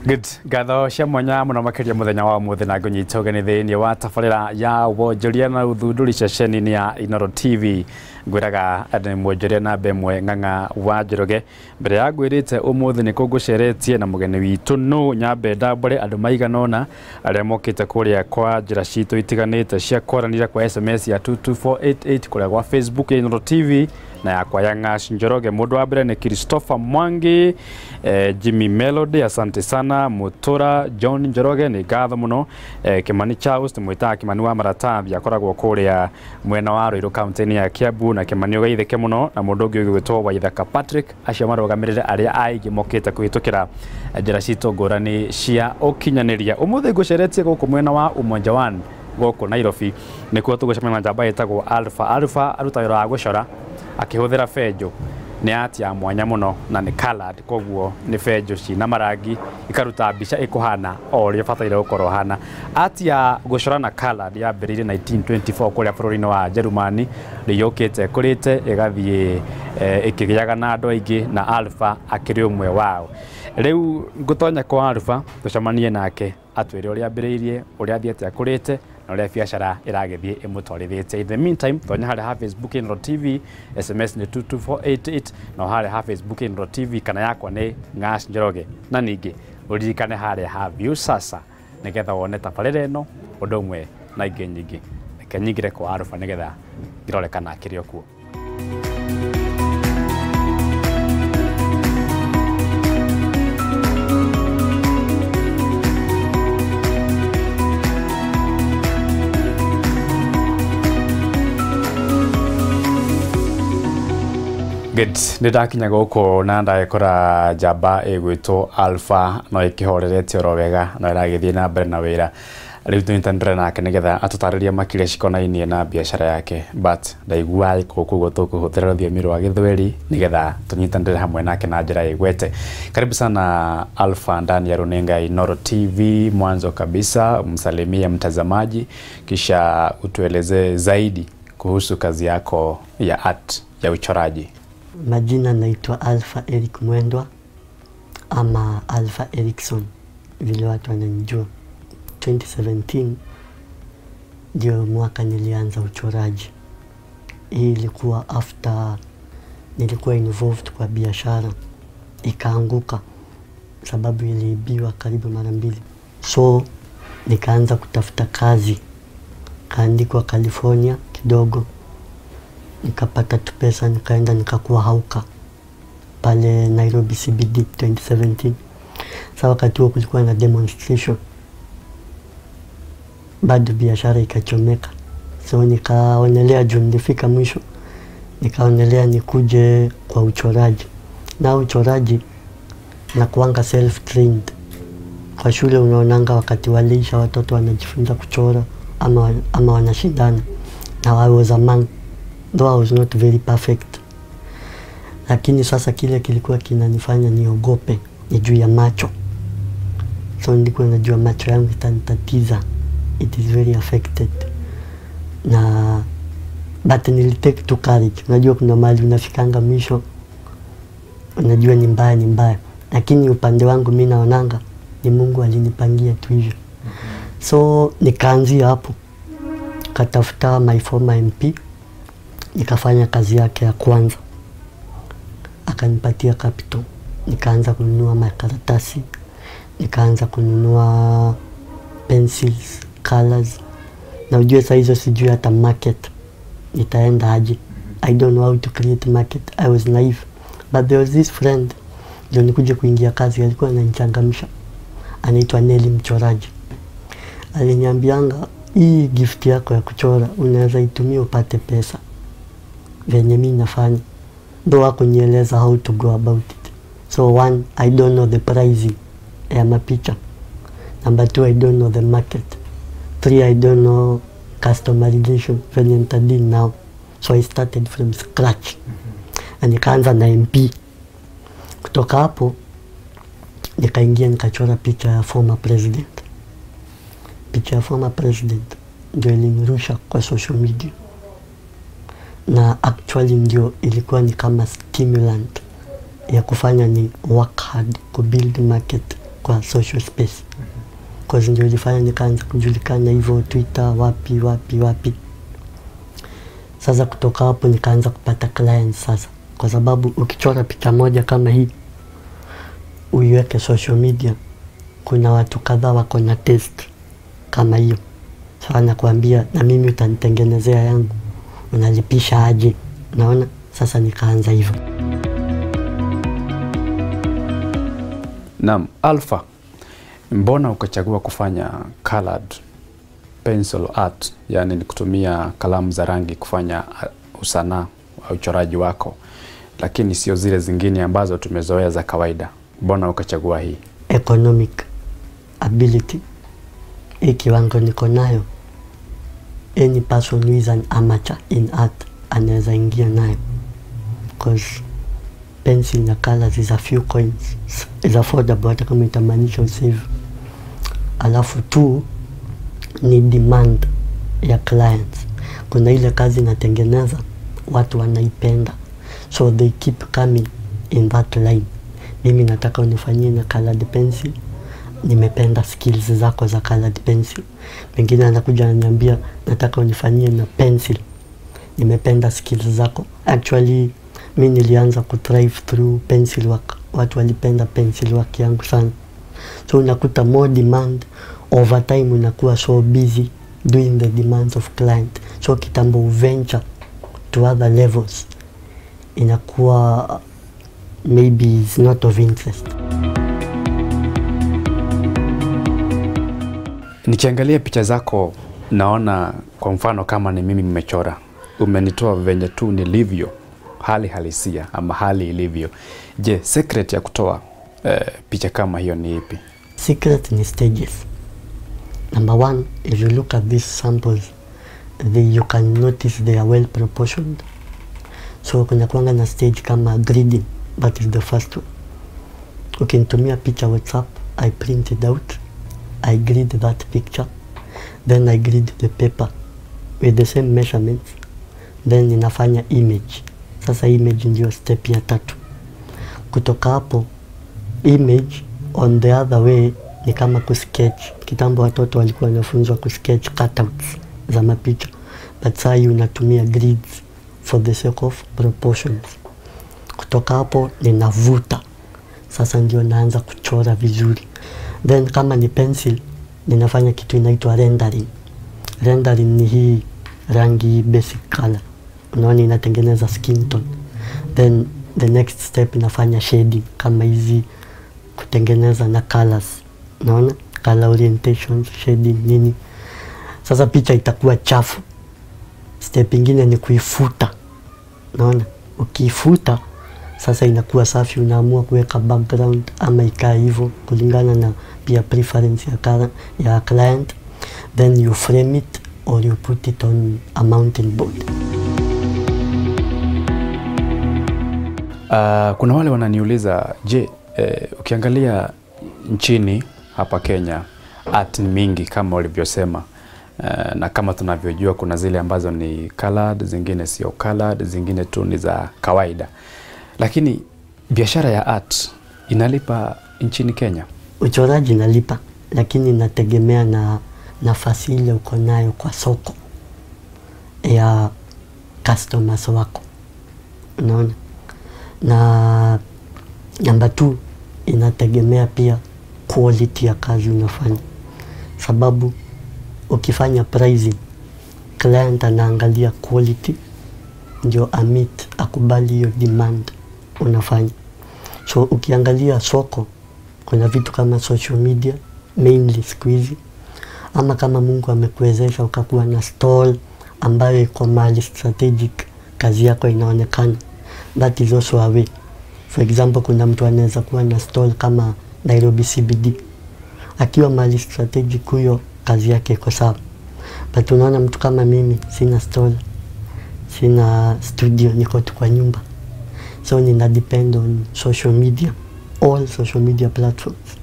Good. Ngatho cia mwanya muno makiria muthenya wa umuthi na ngunyita ugeni thiini wa tabarira ya wonjoria na uthunduri ceceni-ini ya Inooro TV. Ngwiraga ni mwonjoria namba ĩmwe Ng'ang'a wa Njoroge. Mbere ya ngwirite umuthi ni kũngũceretie na mugeni witu no nyambe ndambũre andũ maigana ũna arĩa mokĩte kũrĩa kwa njĩra citũ itiganĩte cia kwaranĩria kwa SMS ya 22488 kũrĩa gwa Facebook ya Inooro TV na yakwa ya Ng'ash Njoroge. Mũndũ wa mbere nĩ Christopher Mwangi, Jimmy Melody, asante sana. Mutura John Njoroge nĩ ngatho mũno. Kimani Charles tũmwĩtaga Kimani wa maratathi, akoragwo kũrĩa mwena wa Ruiru kaunti-inĩ ya Kiambu, na Kimani ũgeithĩke mũno. Na mũndũ ũngĩ ũgwĩtwo Waithaka Patrick, acio marũgamĩrĩre arĩa aingĩ mokĩte kũhĩtũkĩra njĩra citũ ngũrani cia ũkinyanĩria. Ũmũthĩ ngũceretie gũkũ mwena wa Umoja One gũkũ Nairobi, nĩkuo tũgũcemania na njamba ĩtagwo Alpha. Alpha aruta wĩra wa gũcora akĩhũthĩra benjũ. Nĩ art ya mwanya mũno na nĩ colored, koguo nĩ benjũ cina marangi ikaruta mbica ĩkũhana o ũrĩa ũbataire gũkorwo hana. Art ya gũcora na colored yambĩrĩirie 1924 kũrĩa bũrũri-inĩ wa Jerumani, rĩu yũkĩte ĩkũrĩte ĩgathiĩ ĩkĩgĩaga na andũ aingĩ, na Alpha akĩrĩ ũmwe wao. Rĩu ngũtonya kwa Alpha tũcemanie nake atwĩre ũrĩa ambĩrĩirie, ũrĩa athiĩte akũrĩte na ũrĩa biacara ĩragĩthiĩ ĩmũtwarithĩtie. In the meantime, tonya harĩa ha Facebook Inooro TV, SMS nĩ 22488, na harĩa ha Facebook Inooro TV kana yakwa nĩ Ng'ash Njoroge. Na ningĩ ũririkane harĩa ha Viusasa nĩgetha wone tabarĩra ĩno ũndũ ũmwe na ingĩ nyingĩ. Reke nyingĩre kwa Alpha nĩgetha ngĩrore kana akĩrĩ o kuo. Good. Nĩ ndakinya gũkũ na ndagĩkora njamba ĩgwĩtwo Alpha no ĩkĩhorerete oro wega no ĩragĩthiĩ na mbere na wĩra. Rĩu tũnyitanĩre nake nĩgetha atũtarĩrie makĩria cikonainie na biacara yake, but ndaigua gũkũ ũguo tũkũhũthĩra rũthiomi rwa Gĩthweri nĩgetha tũnyitanĩre hamwe nake na njĩra ĩgwete. Karibu sana Alpha ndani ya runinga ya Inooro TV. Mwanzo kabisa umsalimie mtazamaji kisha utueleze zaidi kuhusu kazi yako ya art ya uchoraji. Majina naitwa Alpha Eric Mwendwa ama Alpha Erickson vile watu wananijua. 2017 ndio mwaka nilianza uchoraji. Hii ilikuwa after nilikuwa involved kwa biashara ikaanguka sababu iliibiwa karibu mara mbili. So nikaanza kutafuta kazi, kaandikwa California kidogo, nikapata tu pesa, nikaenda nikakuwa hauka pale Nairobi CBD 2017. Sasa wakati huo kulikuwa na demonstration, bado biashara ikachomeka. So nikaonelea juu nilifika mwisho, nikaonelea nikuje kwa uchoraji. Na uchoraji na kuanga self-trained. Kwa shule unaonanga wakati walisha watoto wanajifunza kuchora ama wanashindana. Na I was among, though I was not very perfect. Lakini sasa kile kilikuwa kinanifanya niogope ni juu ya macho. So nilikuwa najua macho yangu itanitatiza. It is very affected. Na but nilitake to courage. Unajua kuna mahali unafikanga mwisho, unajua ni mbaya ni mbaya. Lakini upande wangu mimi naonanga ni Mungu alinipangia tu hivyo. So nikaanzia hapo. Katafuta my former MP, nikafanya kazi yake ya kwanza. Akanipatia capital. Nikaanza kununua makaratasi, nikaanza kununua pencils, colors. Na ujue saa hizo sijui hata market nitaenda aje. I don't know how to create market. I was naive. But there was this friend ndio nikuja kuingia kazi, alikuwa ananichangamsha. Anaitwa Nelly Mchoraji. Aliniambianga hii gift yako ya kuchora unaweza itumia upate pesa. Venye mimi nafanya. Ndio hakunieleza how to go about it. So one, I don't know the pricing ya mapicha. Number two, I don't know the market. Three, I don't know customer relation venye nitadeal now. So I started from scratch. Na nikaanza na MP. Kutoka hapo nikaingia nikachora picha ya former president. Picha ya former president ndio ilinirusha kwa social media. Na actually ndio ilikuwa ni kama stimulant ya kufanya ni work hard ku build market kwa social space. Cause ndio ilifanya nikaanza kujulikana hivyo Twitter, wapi wapi wapi. Sasa kutoka hapo nikaanza kupata clients sasa, kwa sababu ukichora picha moja kama hii uiweke social media, kuna watu kadhaa wako na taste kama hiyo. So anakuambia na mimi utanitengenezea yangu, unalipisha aje? Naona sasa nikaanza hivyo. Naam, Alpha, mbona ukachagua kufanya colored pencil art, yani ni kutumia kalamu za rangi kufanya usanaa au uchoraji wako, lakini sio zile zingine ambazo tumezoea za kawaida? Mbona ukachagua hii? Economic ability, hii kiwango niko nayo, any person who is an amateur in art anaweza ingia nayo, cause pencil na colors is a few coins, is affordable, hata kama itamaanisha usave. Alafu tu ni demand ya clients. Kuna ile kazi natengeneza watu wanaipenda, so they keep coming in that line. Mimi nataka unifanyie na colored pencil, nimependa skills zako za colored pencil. Mwingine anakuja ananiambia nataka unifanyie na pencil, nimependa skills zako. Actually mi nilianza ku thrive through pencil work, watu walipenda pencil work yangu sana. So unakuta more demand over time, unakuwa so busy doing the demands of client. So kitambo venture to other levels inakuwa maybe it's not of interest. Nikiangalia picha zako naona kwa mfano kama ni mimi nimechora, umenitoa venye tu nilivyo, hali halisia ama hali ilivyo. Je, secret ya kutoa picha kama hiyo ni ipi? Secret ni stages. Number one, if you look at these samples, you can notice they are well proportioned. So kuna kuanga na stage kama gridding, that is the first one. Ukinitumia picha WhatsApp, I print it out, I grid that picture, then I grid the paper with the same measurements, then ninafanya image. Sasa image ndio step ya tatu. Kutoka hapo image on the other way ni kama kusketch. Kitambo watoto walikuwa wanafunzwa kusketch cutouts za mapicha, but sasa unatumia grids for the sake of proportions. Kutoka hapo ninavuta, sasa ndio naanza kuchora vizuri. Then kama ni pencil ninafanya kitu inaitwa rendering. Rendering ni hii rangi basic color, unaona inatengeneza skin tone. Then the next step inafanya shading kama hizi, kutengeneza na colors, unaona color orientations, shading nini. Sasa picha itakuwa chafu. Step ingine ni kuifuta, unaona ukiifuta sasa inakuwa safi, unaamua kuweka background ama ikae hivyo kulingana na pia preference ya client. Then you frame it or you put it on a mountain board. Kuna wale wananiuliza, je, ukiangalia nchini hapa Kenya art ni mingi kama ulivyosema, na kama tunavyojua kuna zile ambazo ni colored, zingine sio colored, zingine tu ni za kawaida. Lakini biashara ya art inalipa nchini Kenya? Uchoraji inalipa, lakini inategemea na nafasi ile uko nayo kwa soko ya customers wako, unaona. Na namba 2 inategemea pia quality ya kazi unafanya, sababu ukifanya pricing client anaangalia quality ndio amit akubali hiyo demand unafanya. So ukiangalia soko kuna vitu kama social media mainly siku hizi, ama kama Mungu amekuwezesha ukakuwa na stall ambayo iko mahali strategic, kazi yako inaonekana, that is also a way. For example, kuna mtu anaweza kuwa na stall kama Nairobi CBD, akiwa mahali strategic huyo kazi yake iko sawa. But unaona mtu kama mimi sina stall, sina studio, niko tu kwa nyumba. So nina depend on social media, all social media platforms.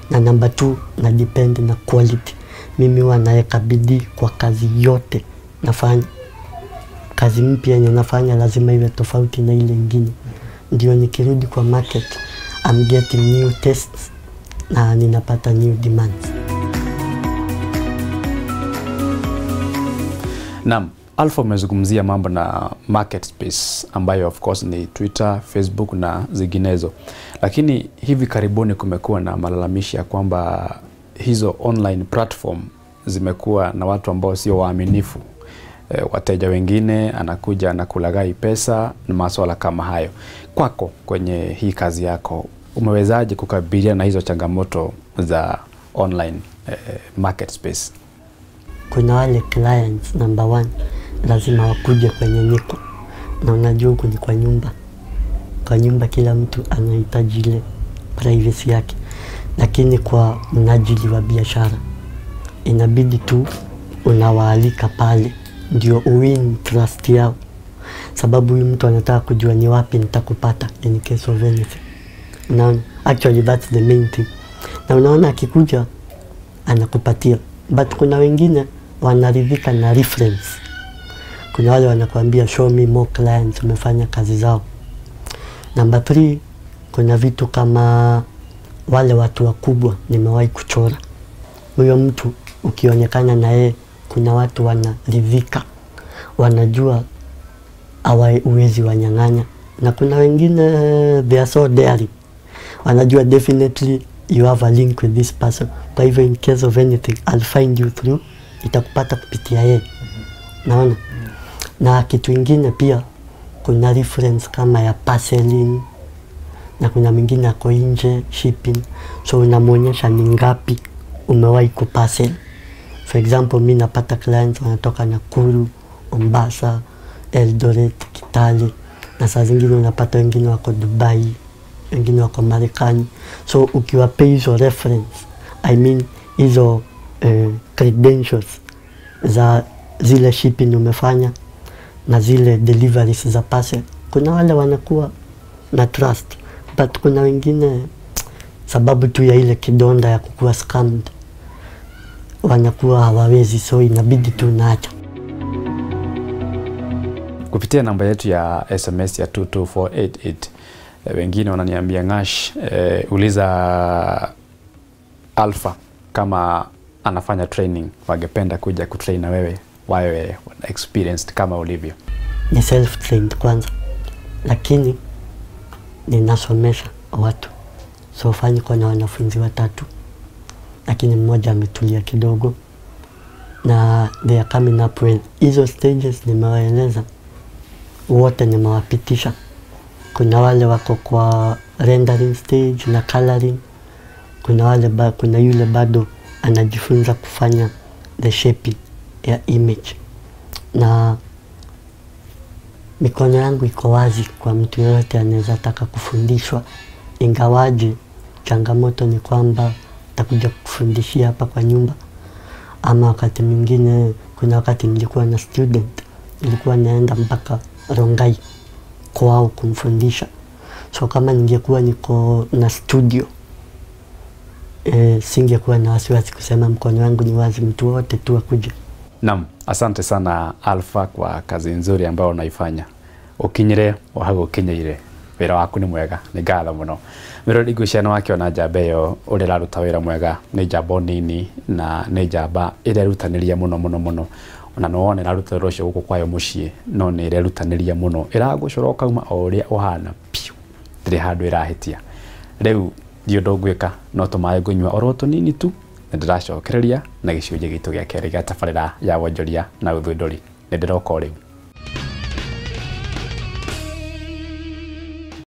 Na number 2, na depend na quality. Mimi huwa naweka bidii kwa kazi yote nafanya. Kazi mpya yenye nafanya lazima iwe tofauti na ile nyingine. Ndio nikirudi kwa market, I'm getting new tastes na ninapata new demands. Naam, Alpha, umezungumzia mambo na market space ambayo of course ni Twitter, Facebook na zinginezo. Lakini hivi karibuni kumekuwa na malalamishi ya kwamba hizo online platform zimekuwa na watu ambao sio waaminifu. Wateja wengine anakuja anakulaghai pesa na masuala kama hayo. Kwako kwenye hii kazi yako umewezaje kukabiliana na hizo changamoto za online market space? Kuna wale clients, number one, lazima wakuje kwenye niko, na unajua huku ni kwa nyumba. Kwa nyumba kila mtu anahitaji ile privacy yake, lakini kwa mnajili wa biashara inabidi tu unawaalika pale ndio uwin trust yao, sababu huyu mtu anataka kujua ni wapi nitakupata in case of anything. Unaona, actually that's the main thing. Na unaona akikuja anakupatia, but kuna wengine wanaridhika na reference. Kuna wale wanakuambia show me more clients, umefanya kazi zao. Number 3, kuna vitu kama wale watu wakubwa nimewahi kuchora. Huyo mtu ukionekana na yeye, kuna watu wanaridhika, wanajua hawawezi wanyang'anya. Na kuna wengine they are so daring, wanajua definitely you have a link with this person, kwa hivyo in case of anything I'll find you through, itakupata kupitia yeye. Naona. Na kitu ingine pia kuna reference kama ya parceling, na kuna mwingine ako nje shipping, so unamuonyesha ni ngapi umewahi kuparcel. For example, mi napata clients wanatoka Nakuru, Mombasa, Eldoret, Kitale, na saa zingine unapata wengine wako Dubai, wengine wako Marekani. So ukiwapea hizo reference, I mean hizo credentials za zile shipping umefanya na zile deliveries za parcel, kuna wale wanakuwa na trust, but kuna wengine sababu tu ya ile kidonda ya kukuwa scammed wanakuwa hawawezi, so inabidi tu naacha. Kupitia namba yetu ya SMS ya 22488, wengine wananiambia Ng'ash, uliza Alpha kama anafanya training, wangependa kuja kutrain na wewe, wawe experienced kama ulivyo. Ni self trained kwanza, lakini ninasomesha watu. So far niko na wanafunzi watatu, lakini mmoja ametulia kidogo, na they are coming up well. Hizo stages nimewaeleza wote, nimewapitisha. Kuna wale wako kwa rendering stage na coloring, kuna wale kuna yule bado anajifunza kufanya the shaping ya image. Na mikono yangu iko wazi kwa mtu yoyote anaweza taka kufundishwa, ingawaje changamoto ni kwamba takuja kufundishia hapa kwa nyumba, ama wakati mwingine, kuna wakati nilikuwa na student, nilikuwa naenda mpaka Rongai kwao kumfundisha. So kama ningekuwa niko na studio, singekuwa na wasiwasi kusema mkono wangu ni wazi, mtu wote tu akuje. Naam, asante sana Alpha kwa kazi nzuri ambayo unaifanya. Ukinyire wahago ukinyeire, wira waku ni mwega, ni ngatho muno. Mirori ngwĩciria nĩwakĩona njamba ĩyo ũrĩa ĩraruta wĩra mwega, nĩ njamba nini na nĩ njamba ĩrerutanĩria mũno mũno mũno. Ona no wone ĩraruta wĩra ũcio gũkũ kwayo mũciĩ, no nĩ ĩrerutanĩria mũno, ĩragũcora ũkauma o ũrĩa ũhana piũ, ndĩrĩ handũ ĩrahĩtia. Rĩu ndiũ ũndũ ngwĩka no tũmaĩ ngũnyua oro tũnini tu, nĩ ndĩracokereria na gĩcunjĩ gitũ gĩa kerĩ gĩa tabarĩra ya wonjoria na ũthundũri. Nĩ ndĩroka o rĩu.